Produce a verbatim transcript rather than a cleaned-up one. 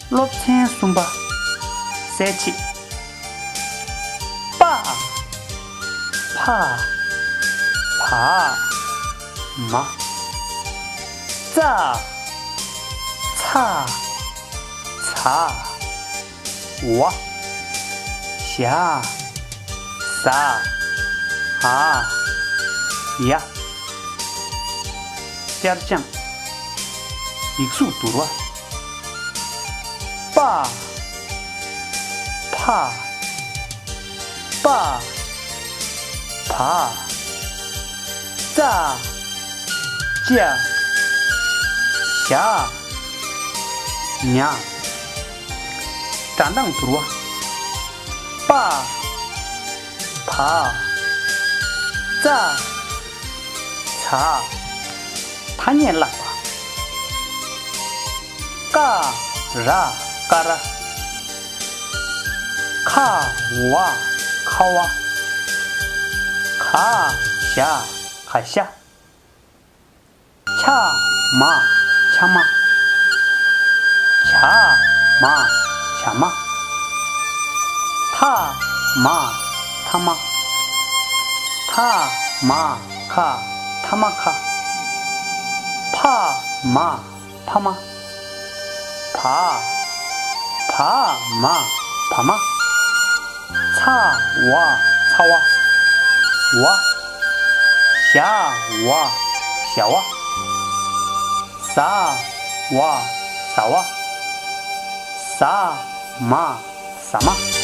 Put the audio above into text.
སློབ་ཚན་གསུམ་པ། གསལ་བྱེད། པ། ཕ། བ། མ། ཙ། ཚ། ཛ། ཝ། ཞ། ཟ། འ། ཡ། བསྐྱར་སྦྱང་། ཡིག་གཟུགས་བསྡུར་བ། པ། ཕ། པ། བ། ཙ། ཅ། ཞ། ཉ། སྒྲ་གདངས་བསྡུར་བ། པ། བ། ཙ། ཛ། ཐ་སྙད་བཀླག་པ། ཀ། ར། ཀ་ར། ཁ། བ། ཁ་བ། ག། ཞ། ག་ཤ། ཆ། མ། ཆ་མ། ཇ། མ། ཇ་མ། ཐ། མ། ཐ་མ། ཐ། མ། ཁ། ཐ་མ་ཁ། ཕ། མ། ཕ་མ། བ། བ། མ། བ་མ། ཚ། བ། ཚ་བ། ཝ། ཞ། ཝ། ཞ་ཝ། ཟ། ཝ། ཟ་བ། ཟ། མ། ཟ་མ།